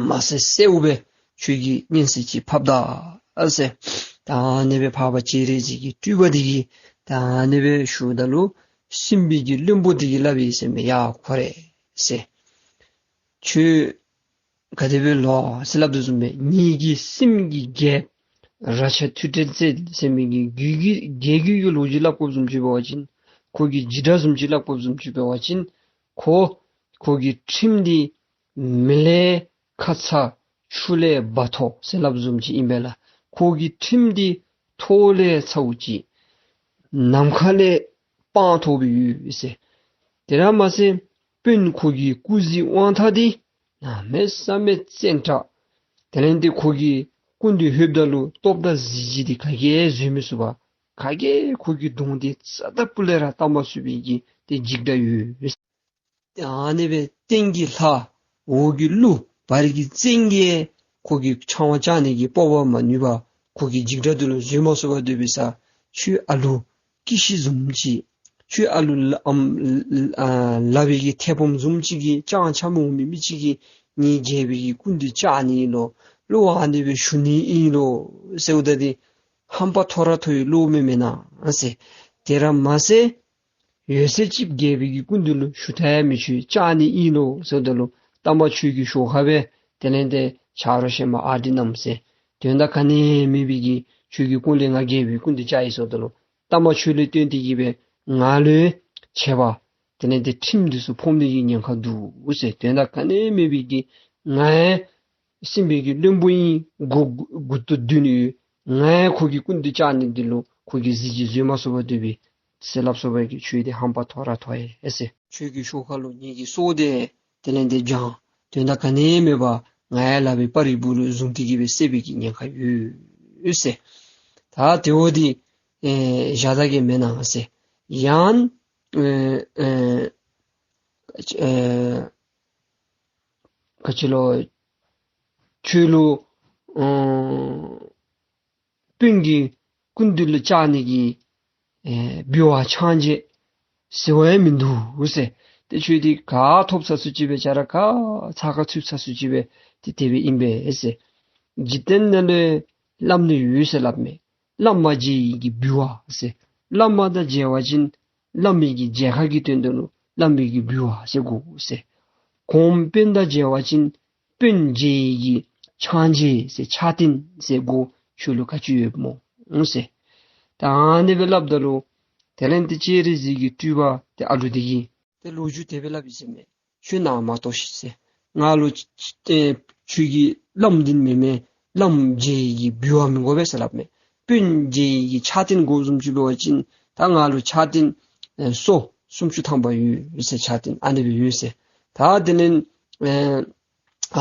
མ་གསལ་གསལཝ་སྦེ་ཁྱོད་ཀྱིས་སྙན་གསན་ཅིག་ཕབ་ད་ཟེར། ད་ཨ་ནི་སྦེ་འཕགས་པ་སྤྱན་རས་གཟིགས་ཀྱི་སྤྲུལ་པ་འདི་གིས་ད་ཨ་ནི་སྦེ་ཞུཝ་ད་ལུ་སྲིན་པོའི་གི་བློན་པོ་འདི་གིས་སླབ་ཡི་ཟེར་མས། ཡ་ཁོ་རེ་ཟེར། ཁྱོད་ག་དེ་སྦེ་ལོ་ཟེར་སླབ་དོ་བཟུམ་སྦེ་ངེ་གི་སེམས་ཀྱི་རྒྱལཔོ་རཀྴ་ཐོད་ཕྲེང་རྩལ་ཟེར་མི་གི་རྒྱལ་རྒྱལ་རྒྱལ་རྒྱུད་ཀྱི་ལོ་རྒྱུས་སླབ་དགོཔ་བཟུམ་ཅིག་འབད་བ་ཅིན་ཁོ་གི་འཇིགས་སྒྲ་བཟུམ་ཅིག་སླབ་དགོཔ་བཟུམ་ཅིག་འབད་བ་ཅིན་ཁོ་ཁོ་གི་ཁྲིམས་འདི་མེ་ལས་ཁ་ཚ་ཆུ་ལས་བ་ཐོ་ཟེར་སླབ་བཟུམ་ཅིག་ཨིན་པས་ལགས། ཁོ་གི་ཁྲིམས་འདི་ཐོག་ལས་ཚཝ་ཅིག་ནམ་མཁའ་ལས་སྤང་ཐོགས་སྦེ་ཡོད་ཟེར། དེ་ར་མ་ཚད་དཔོན་ཁོ་གི་སྐུ་གཟི་དབང་ཐང་འདི་གནམ་མེད་ས་མེད་བཙན་དྲག། དེ་ལས་ཏེ་ཁོ་གི་སྐུ་མདུན་ལྷོདཔ་ད་ལུ་སྟོབས་དང་གཟི་བརྗིད་འདི་ག་གིས་བཟོད་མི་ཚུགས་པས། ག་གིས་ཁོ་གི་གདོང་འདི་རྩ་དང་སྤུ་ལས་ར་བལྟ་མ་ཚུགས་པའི་གི་ཏེ་འཇིགས་སྒྲ་ཡོད། ཨ་ནི་སྦེ་སྟེང་གི་ལྷ་འོག་གི་ཀླུ་བར་གྱི་བཙན་གྱིས་ཁོ་གི་ཕྱག་དབང་བཅར་ནི་གི་སྤོབས་པ་མ་ནུས་པར་ཁོ་གི་འཇིགས་སྒྲ་འདི་ལུ་བཟོད་མ་ཚུགས་པར་སྡོད་པའི་ས་ཁྱོད་ཨ་ལུ་ཀི་ཤི་བཟུམ་ཅིག། ཁྱོད་ཨ་ལུ་ལ་ཨམ་ཨ་ལ་བའི་གི་ཐལ་སྦོམ་བཟུམ་ཅིག་གིས་ཅང་ཆ་མི་འོང་མི་མི་ཅིག་གིས་ངེའི་རྒྱལ་པོའི་གི་སྐུ་མདུན་བཅར་ནི་ཨིན་ལོ། བློ་ཨ་ནི་སྦེ་ཞུ་ནི་ཨིན་ལོ་ཟེརཝ་ད་འདི་ཧམ་པ་མཐོ་ར་མཐོ་བའི་བློ་མེན་མེན་ན་ཟེར། དེ་ར་མ་ཚད་ཡོད་ཚད་ཅིག་རྒྱལ་པོའི་གི་སྐུ་མདུན་ལུ་ཞུ་ཐབས་མེད། ཁྱོད་བཅར་ནི་ཨིན་ལོ་ཟེརཝ་ད་ལུ་ལྟ་མ་ཁྱོད་ཀྱི་ཞོར་ཁར་སྦེ་དེ་ལས་ཏེ་ཆ་རོགས་གཞན་མ་ཨ་འདི་རྣམས་ཟེར་དོན་དག་ག་ནི་མེད་པའི་གི་ཁྱོད་ཀྱི་སྐུ་ལས་ང་རྒྱལ་པོའི་སྐུ་མདུན་བཅར་ཡི་ཟེརཝ་ད་ལུ་ལྟ་མ་ཁྱོད་ལས་བརྟེན་ཏེ་གི་སྦེ་ང་ལུ་ཡང་ཆད་པ་དེ་ལས་ཏེ་ཁྲིམས་འདི་ཚུ་ཕོག་ནི་གི་ཉེན་ཁ་འདུག་ཟེར། དོན་དག་ག་ནི་མེད་པའི་གི་ང་ཡང་སྲིན་པོའི་གི་བློན་པོ་ཨིན། མགུ་མགུ་ཏོ་བརྡུང་ནི་ཡོད། ང་ཡང་ཁོ་གི་སྐུ་མདུན་བཅར་ནི་འདི་ལུ་ཁོ་གི་གཟི་བརྗིད་བཟོད་མ་ཚུགས་པར་སྡོད་པའི་ཟེར་སླབ་སོ་བའི་གི་ཁྱོད་འདི་ཧམ་པ་མཐོ་ར་མཐོ་ཡི་ཟེར། ཁྱོད་ཀྱི་ཤོག་ཁ་ལུ་ངེ་གི་སྲོག་འདི་དེ་ལས་ཏེ་འབྱང་དོན་དག་ག་ནི་མེད་པར་ང་ཡང་ལག་པའི་སྤར་རི་སྦུག་ལུ་བཟུང་སྟེ་གི་སྦེ་བསད་པའི་གི་ཉེན་ཁ་ཡོད་ཟེར། ད་དེ་འོ་འདི་ཨེ་བཞག་ད་གེ་མེན་ན་ཟེར། ཡང་ཨེ་ཨེ་ཨེ་ག་ཅི་ལོ་ཁྱོད་ལུ་ཨེ་དཔོན་གྱི་སྐུ་མདུན་ལུ་བཅར་ནི་གི་ཨེ་འབུལ་བ་ཕྱག་མཇལ་ཟེར་བ་ཡང་མིན་འདུག་ཟེར། ཏེ་ཁྱོད་འདི་ག་ཐོབ་ས་སུ་ཅིག་སྦེ་ཆ་ར་ག་ཚ་ག་ཚུད་ས་སུ་ཅིག་སྦེ་ཏེ་དེ་སྦེ་ཨིན་པས་ཟེར། འཇིག་རྟེན་ནང་ལུ་བླམ་ནི་ཡོད་ཟེར་སླབ་མས། བླམ་མ་མཇལ་ཡི་གི་འབུལ་བ་ཟེར། བླམ་མ་དང་མཇལ་བ་ཅིན་བླམ་མི་གི་མཇལ་ཁ་གི་དོན་དུ་ལུ་བླམ་མི་གི་འབུལ་བ་ཟེར་དགོ་ཟེར། གོངམ་དཔོན་དང་མཇལ་བ་ཅིན་དཔོན་མཇལ་ཡི་གི་ཕྱག་མཇལ་ཟེར་ཕྱག་རྟེན་ཟེར་དགོ། ཁྱོད་ལུ་ག་ཅི་ཡོདཔ་སྨོ་ཟེར། ད་ཨ་ནི་སྦེ་སླབ་ད་ལུ་དེ་ལས་ཏེ་སྤྱན་རས་གཟིགས་ཀྱི་སྤྲུལ་པ་ཏེ་ཨ་ལུ་འདི་གིས་ཏེ་ལོ་རྒྱུས་དེ་སྦེ་སླབ་ཨིན་ཟེར་མས། ཁྱོད་ནཱ་མ་གཏོགས་ཤིག་ཟེར། ང་ལུ་ཨེ་ཁྱོད་ཀྱི་བླམ་འདི་མེན་མས། བླམ་མཇལ་ཡི་གི་འབུལ་བ་མི་དགོ་པས་ཟེར་སླབ་མས། དཔོན་མཇལ་ཡི་གི་ཕྱག་རྟེན་དགོ་བཟུམ་ཅིག་འབད་བ་ཅིན་ད་ང་ལུ་ཕྱག་རྟེན་ཨེ་སོ་སུམ་ཅུ་ཐམ་པ་ཡོད་ཟེར། ཕྱག་རྟེན་ཨ་ནི་སྦེ་ཡོད་ཟེར། ད་དེ་ལས་ཨེ་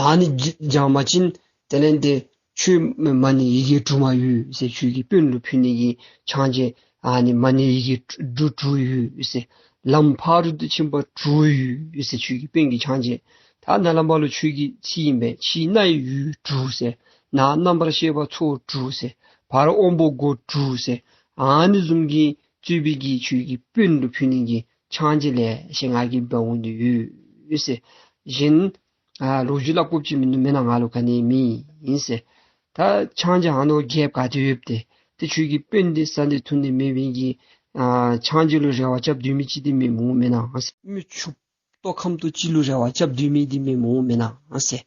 ཨ་ནི་བགྱི་བགྱང་པ་ཅིན་དེ་ལས་ཏེ་ཁྱོད་མ་ཎི་ཡི་གེ་དྲུག་མ་ཡོད་ཟེར། ཁྱོད་ཀྱི་དཔོན་ལུ་ཕུལ་ནི་གི་ཕྱག་མཇལ་ཨ་ནི་མ་ཎི་ཡི་གེ་དྲུག་དྲུག་ཡོད་ཟེར། ལམ་ཕ་རོལ་ཏུ་ཕྱིན་པ་དྲུག་ཡོད་ཟེར། ཁྱོད་ཀྱི་དཔོན་གྱི་ཕྱག་མཇལ། ད་ནཱ་ལས་མར་ལུ་ཁྱོད་ཀྱི་ཕྱི་ཨིན་པས། ཕྱི་རྣ་ཡི་ཡུལ་དྲུག་ཟེར། ནང་རྣམ་པར་ཤེས་པ་ཚོགས་དྲུག་ཟེར། བར་དབང་པོ་སྒོ་དྲུག་ཟེར། ཨ་ནི་བཟུམ་གྱི་གཙོས་པའི་གི་ཁྱོད་ཀྱི་དཔོན་ལུ་ཕུལ་ནི་གི་ཕྱག་མཇལ་ལེ་ཤ་ང་གིས་འབག་འོང་ནི་ཡོད་ཟེར། གཞན་ཨ་ལོ་རྒྱུས་སླབ་དགོཔ་ཅིག་མིན་འདུག། མེན་ན་ང་ལུ་ག་ནི་མེད་ཨིན་ཟེར། ད་ཕྱག་མཇལ་ཨ་ནི་བརྒྱདཔ་ག་ཏེ་ཡོདཔ་ཏེ། ཏེ་ཁྱོད་ཀྱི་དཔོན་འདི་བཟའ་ནི་འཐུང་ནི་མེད་པའི་གི་ཨ་ཕྱག་མཇལ་ལུ་རེ་བ་རྐྱབ་སྡོད་མི་ཅིག་འདི་མེན་སྨོ་མེན་ན་ཟེར། མི་ཕྱུགཔོ་ཏོག་ཁམ་ཏོ་ཅིག་ལུ་རེ་བ་རྐྱབ་སྡོད་མི་འདི་མེན་སྨོ་མེན་ན་ཟེར།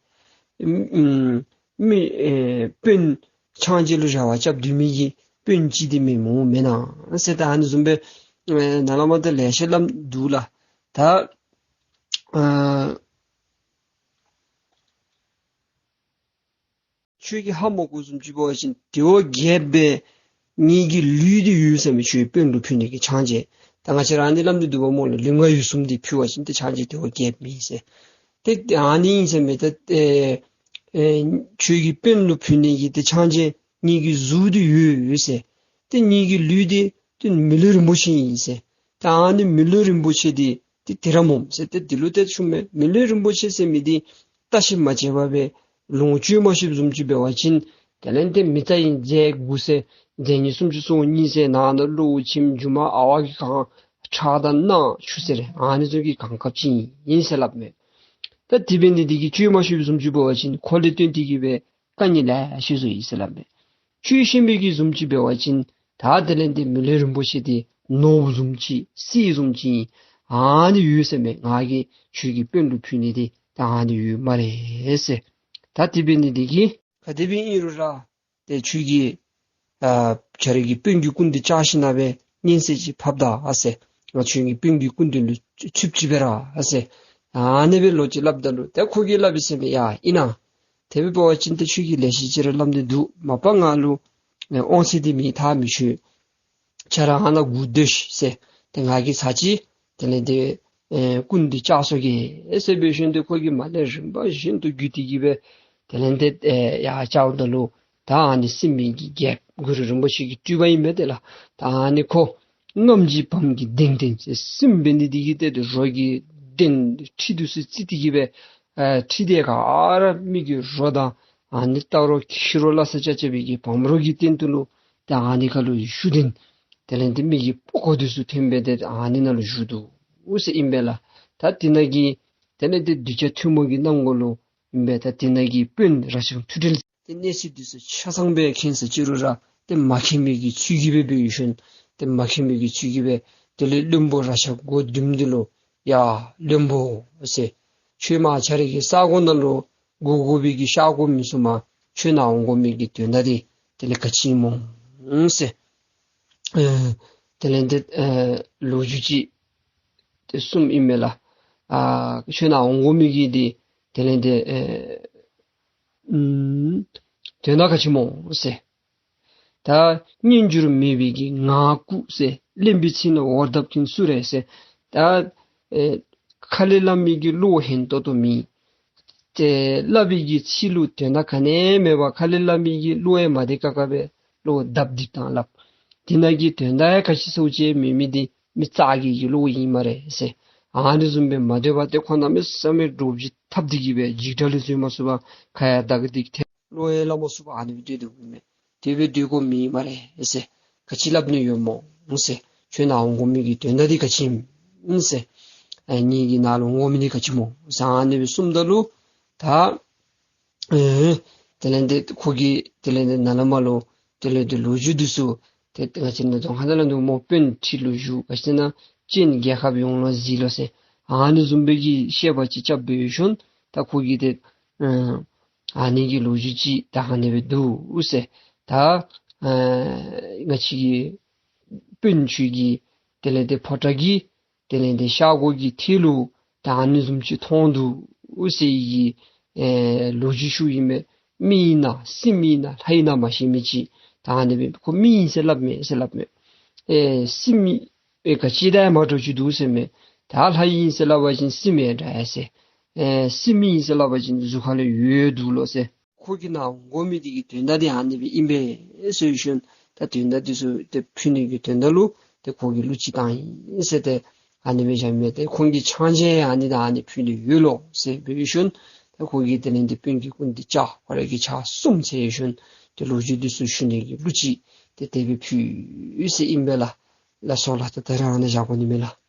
ཨམ་ཨམ་མི་ཨེ་དཔོན་ཕྱག་མཇལ་ལུ་རེ་བ་རྐྱབ་སྡོད་མི་གི་དཔོན་ཅིག་འདི་མེན་སྨོ་མེན་ན་ཟེར། ད་ཨ་ནི་བཟུམ་སྦེ་ཨེ་ནཱ་ལས་མར་ད་ལེ་ཤ་སླབ་འདུག་ལགས། ད་ཨ་ཁྱོད་ཀྱིས་ཧ་མ་གོ་བཟུམ་ཅིག་འབད་བ་ཅིན་དེ་བ་བརྒྱདཔ་སྦེ་ངེ་གི་ལུས་འདི་ཡོད་ཟེར་མས། ཁྱོད་དཔོན་ལུ་ཕུལ་ནི་གི་ཕྱག་མཇལ། ད་ང་བཅས་ར་ཨ་ནི་སླབ་སྟེ་འདུག་པ་སྨོ་ལགས། ལུས་ངག་ཡིད་གསུམ་འདི་ཕུལ་བ་ཅིན་ཏེ་ཕྱག་མཇལ་དེ་བ་བརྒྱདཔ་མེད་ཟེར། ཏེ་ཨ་ནི་ཨིན་ཟེར་མས། ད་ཨེ་ཨེ་ཁྱོད་ཀྱི་དཔོན་ལུ་ཕུལ་ནི་གི་ཏེ་ཕྱག་མཇལ་ངེ་གི་གཟུགས་འདི་ཡོད་ཡོད་ཟེར། ཏེ་ངེ་གི་ལུས་འདི་ཏེ་མི་ལུས་རིན་པོ་ཆེ་ཨིན་ཟེར། ད་ཨ་ནི་མི་ལུས་རིན་པོ་ཆེ་འདི་ཏེ་དེ་ར་སྨོ་ཟེར། ཏེ་འདི་ལུ་ཏེ་ཆུང་མས། མི་ལུས་རིན་པོ་ཆེ་ཟེར་མི་འདི་བརྟག་ཞིབ་མ་བྱས་པར་སྦེ་ལོངས་སྤྱོད་མ་ཤེསཔ་བཟུམ་ཅིག་འབད་བ་ཅིན་དེ་ལས་ཏེ་མི་རྩ་ཨིན་རྫས་དགུ་ཟེར་རྫས་ཉིད་སུམ་ཅུ་སོ་གཉིས་ཟེར་ནང་ན་གློ་བུར་ཁྱིམ་སྒྱུ་མ་ཨ་ཝ་གིས་གང་ཁྲག་དང་རྣག་ཆུ་ཟེར་ཨ་ནི་ཚུ་གིས་གང་གབ་ཅི་ཨིན་ཟེར་སླབ་མས། ད་དེ་འབད་ནི་འདི་གིས་སྤྱོད་མ་ཤེསཔ་བཟུམ་ཅིག་འབད་བ་ཅིན་ཁོ་ལས་བརྟེན་ཏེ་གིས་སྦེ་དཀའ་ངལ་ལེ་ཤ་བཟོ་ཡི་ཟེར་སླབ་མས། ཆོས་ཤེས་མི་གི་བཟུམ་ཅིག་འབད་བ་ཅིན་ད་དེ་ལས་ཏེ་མི་ལུས་རིན་པོ་ཆེ་འདི་ནོར་བུ་བཟུམ་ཅིག་གསེར་བཟུམ་ཅིག་ཨ་ནི་ཡོད་ཟེར་མས། ང་གིས་ཁྱོད་ཀྱི་དཔོན་ལུ་ཕུལ་ནི་འདི་ད་ཨ་ནི་ཡོད་སྨ་རེ་ཟེར། ད་དེ་འབད་ནི་འདི་གིས་ག་དེ་སྦེ་ཨིན་རུང་ར་ཏེ་ཁྱོད་ཀྱིས་ཨ་ཁྱོད་རའི་གི་དཔོན་གྱི་སྐུ་མདུན་བཅར་ཞིནམ་ལས་སྦེ་སྙན་སེང་ཅིག་ཕབ་ད་ཨ་ཟེར། ང་ཁྱོད་ཀྱི་དཔོན་གྱི་སྐུ་མདུན་ལུ་ཚུདཔ་ཅིག་འབད་ར་ཨ་ཟེར། ཨ་ནི་སྦེ་ལོག་ཅིག་སླབ་ད་ལུ་ཏེ་ཁོ་གིས་སླབ་ཡི་ཟེར་མས། ཡ་ཨིན་ན། དེ་སྦེ་འབད་བ་ཅིན་ཏེ་ཁྱོད་ཀྱིས་ལེགས་ཤོམ་ཅིག་ར་སླབ་སྟེ་འདུག། མ་པ་ང་ལུ་ཨེ་དབང་ཚད་འདི་མེད་ཐག་མི་ཆོད། ཁྱོད་ར་ཨ་ནཱ་སྒུག་སྡོད་ཤིག་ཟེར། ཏེ་ང་གིས་ཚར་ཅིག་དེ་ལས་ཏེ་ཨེ་སྐུ་མདུན་བཅར་སོང་གེ་ཟེར་འབད་ཞིནམ་ཏེ་ཁོ་གིས་མར་ལས་རིམ་པ་བཞིན་དུ་བརྒྱུད་དེ་གིས་སྦེ་དེ་ལས་ཏེ་ཨེ་ཡར་བཅརཝ་ད་ལུ་ད་ཨ་ནི་སྲིན་པོའི་གི་རྒྱལཔོ་གུ་རུ་རིན་པོ་ཆེ་གི་སྤྲུལ་པ་ཨིན་མས་ཏེ་ལགས། ད་ཨ་ནི་ཁོ་རྔམ་གྱི་བམ་གྱི་གདེང་ལྡན་ཟེར། སྲིན་འབད་ནི་འདི་གིས་ཏེ་ཏེ་རོ་གི་གདན་ཁྲི་འདི་ཚུ་བརྩིགས་ཏེ་གིས་སྦེ་ཨེ་ཁྲི་འདི་ག་ར་མི་གི་རོ་དང་ཨ་ནི་སྟག་རོ་ཁྱི་རོ་སླ་ས་ཆ་ཁྱབ་པའི་གི་བམ་རོ་གི་སྟེང་དུ་ལུ་ད་ཨ་ནི་ཁར་ལུ་བཞུགས་ཏེ་དེ་ལས་ཏེ་མི་གི་ཕོ་ཁོག་འདི་ཚུ་འཐོན་སྦེ་ཏེ་ཨ་ནི་ནང་ལུ་བཞུགས་འདུག་ཟེར་ཨིན་པས་ལགས། ད་དེ་ནང་གི་དེ་ལས་ཏེ་གདུལ་བྱ་ཐུན་མོང་གི་སྣང་ངོ་ལུ་ཨིན་པས། ད་དེ་ནང་གི་དཔོན་རཀྴ་ཐུབ་གྲལ་ཏེ་གནས་ཚུལ་འདི་ཚུ་ཆ་ཚང་སྦེ་མཁྱེན་ས་ཅིག་རུང་ར་ཏེ་མ་མཁྱེན་མི་གི་ཚུལ་གྱིས་སྦེ་འབད་ཞིནམ་ཏེ་མ་མཁྱེན་མི་གི་ཚུལ་གྱིས་སྦེ་དེ་ལས་བློན་པོ་རཀྴ་སྒོ་བདུནམ་འདི་ལུ་ཡ་བློན་པོ་ཟེར། ཁྱོད་མར་ཁྱོད་རའི་གི་ས་གོ་ནང་ལུ་འགོར་དགོ་པའི་གི་ཤར་གོ་མི་ཚུགས་མས། ཁྱོད་ནཱ་འོང་དགོ་མི་གི་དོན་དག་འདི་དེ་ལས་ག་ཅི་སྨོ་ཟེར། ཨེ་དེ་ལས་ཏེ་ཨེ་ལོ་རྒྱུས་ཅིག་ཏེ་གསུངམ་ཨིན་མས་ལགས། ཨ་ཁྱོད་ནཱ་འོང་དགོ་མི་གི་འདི་དེ་ལས་ཏེ་ཨེ་ཨུམ་དོན་དག་ག་ཅི་སྨོ་ཟེར། ད་སྙན་འགྱུར་མེད་པའི་གི་ངག་ལྐུགས་ཟེར། གླེན་པའི་ཚིག་ནི་འོར་བརྡབ་ཀྱིན་སུ་རེད་ཟེར། ད་ཨེ་ཁ་ལས་སླབ་མི་གི་བློ་ཧན་ཏོང་ཏོ་མེད། ཏེ་སླབ་པའི་གི་ཚིག་ལུ་དོན་དག་ག་ནི་མེད་པར་ཁ་ལས་སླབ་མི་གི་བློ་ཡང་མ་བདེ་ཁག་ཁ་སྦེ་བློ་བརྡབ་བརྡིབ་བཏང་སླབ། དེ་ནང་གི་དོན་དག་ཡང་ག་ཅི་ཟེར་བ་ཅིན་མེད་མི་འདི་མི་ཙག་གི་གི་བློ་ཨིན་སྨ་རེ་ཟེར། ཨ་ནི་བཟུམ་སྦེ་མ་བདེ་བ་ཏེ་ཁོ་གནམ་མེད་ས་མེད་འདྲོག་པ་ཅིག་འཐབ་སྟེ་གིས་སྦེ་འཇིགས་སྐྲག་ལས་བཟོད་མ་ཚུགས་པར་ཁ་ཡར་ལྡག་སྟེ་ཐལ། བློ་ཡང་སླབ་མ་ཚུགས་པར་ཨ་ནི་སྦེ་སྡོད་དོ་མས། དེ་སྦེ་སྡོད་དགོཔ་མེད་སྨ་རེ་ཟེར། ག་ཅི་སླབ་ནི་ཡོད་སྨོ་ཟེར། ཁྱོད་ནཱ་འོང་དགོ་མི་གི་དོན་དག་འདི་ག་ཅི་ཨིན་ཟེར། ཨེ་ངེ་གི་ནང་ལུ་འོང་མི་འདི་ག་ཅི་སྨོ་ཟེར་ཨ་ནི་སྦེ་གསུངམ་ད་ལུ་ད་ཨེ་དེ་ལས་འདི་ཁོ་གིས་དེ་ལས་འདི་ནཱ་ལས་མར་ལུ་དེ་ལས་འདི་ལོ་རྒྱུས་འདི་ཚུ་ཏེ་ང་བཅས་ནཱ་རྫོང་ཁ་ནང་ལུ་འདུག་སྨོ། དཔོན་ཁྲི་ལུ་བཞུགས། ག་ཅི་ཟེར་ན་ཅིན་རྒྱལ་ཁབ་ཡོངས་ལུ་གཟིགས་ལོ་ཟེར་ཨ་ནི་བཟུམ་སྦེ་གི་བཤད་པ་ཅིག་རྐྱབ་སྦེ་ཡོད་ཞིནམ་ད་ཁོ་གིས་ཏེ་ཨེ་ཨ་ནི་གི་ལོ་རྒྱུས་ཅིག་ད་ཨ་ནི་སྦེ་འདུག་ཟེར། ད་ཨེ་ང་བཅས་ཀྱི་དཔོན་ཁྱོད་ཀྱི་དེ་ལས་འདི་ཕོ་བྲང་གི་དེ་ལས་འདི་ཤར་སྒོ་གི་ཐད་ལུ་ད་ཨ་ནི་བཟུམ་ཅིག་མཐོང་འདུག་ཟེར་བའི་གི་ཨེ་ལོ་རྒྱུས་ཞུཝ་ཨིན་མས། མི་ཨིན་ན་སྲིནམོ་ཨིན་ན་ལྷ་ཨིན་ན་མ་ཤེས་མི་ཅིག་ད་ཨ་ནི་སྦེ་ཁོ་མི་ཨིན་ཟེར་སླབ་མས་ཟེར་སླབ་མས། ཨེ་སྲིནམོ་ཨེ་ག་ཅི་དང་ཡང་མ་འདྲཝ་ཅིག་འདུག་ཟེར་མས། ད་ལྷ་ཨིན་ཟེར་སླབ་པ་ཅིན་སྲིནམོ་ཡང་འདྲ་ཡ་ཟེར། ཨེ་སྲིནམོ་ཨིན་ཟེར་སླབ་པ་ཅིན་གཟུགས་ཁ་ལས་འོད་འདུག་ལོ་ཟེར། ཁོ་གི་ནཱ་འོང་དགོ་མི་འདི་གི་དོན་དག་འདི་ཨ་ནི་སྦེ་ཨིན་པས་ཟེར་ཞིནམ་ད་དོན་དག་འདི་ཚུ་ཏེ་ཕུལ་ནི་གི་དོན་དག་ལུ་ཏེ་ཁོ་གིས་གླུ་ཅིག་བཏང་ཡི་ཟེར་ཏེ་ཨ་ནི་སྦེ་བཞག་མས། ཏེ་ཁོང་གི་ཕྱག་མཇལ་ཨ་ནི་དང་ཨ་ནི་ཕུལ་ནི་ཡོད་ལོ་ཟེར་སྦེ་ཞིནམ་ད་ཁོ་གིས་དེ་ལས་འདི་དཔོན་གྱི་སྐུ་མདུན་བཅར་ཁོ་ར་གིས་ཕྱག་གསུམ་འཚལ་ཞིནམ་ཏེ་ལོ་རྒྱུས་འདི་ཚུ་ཞུ་ནི་གི་གླུ་ཅིག་ཏེ་དེ་སྦེ་ཕུལ་ཡི་ཟེར་ཨིན་པས་ལགས། ལགས་སོ་ལགས། ད་ད་རེས་ཨ་ནཱ་བཞག་དགོ་ནི་མས་ལགས།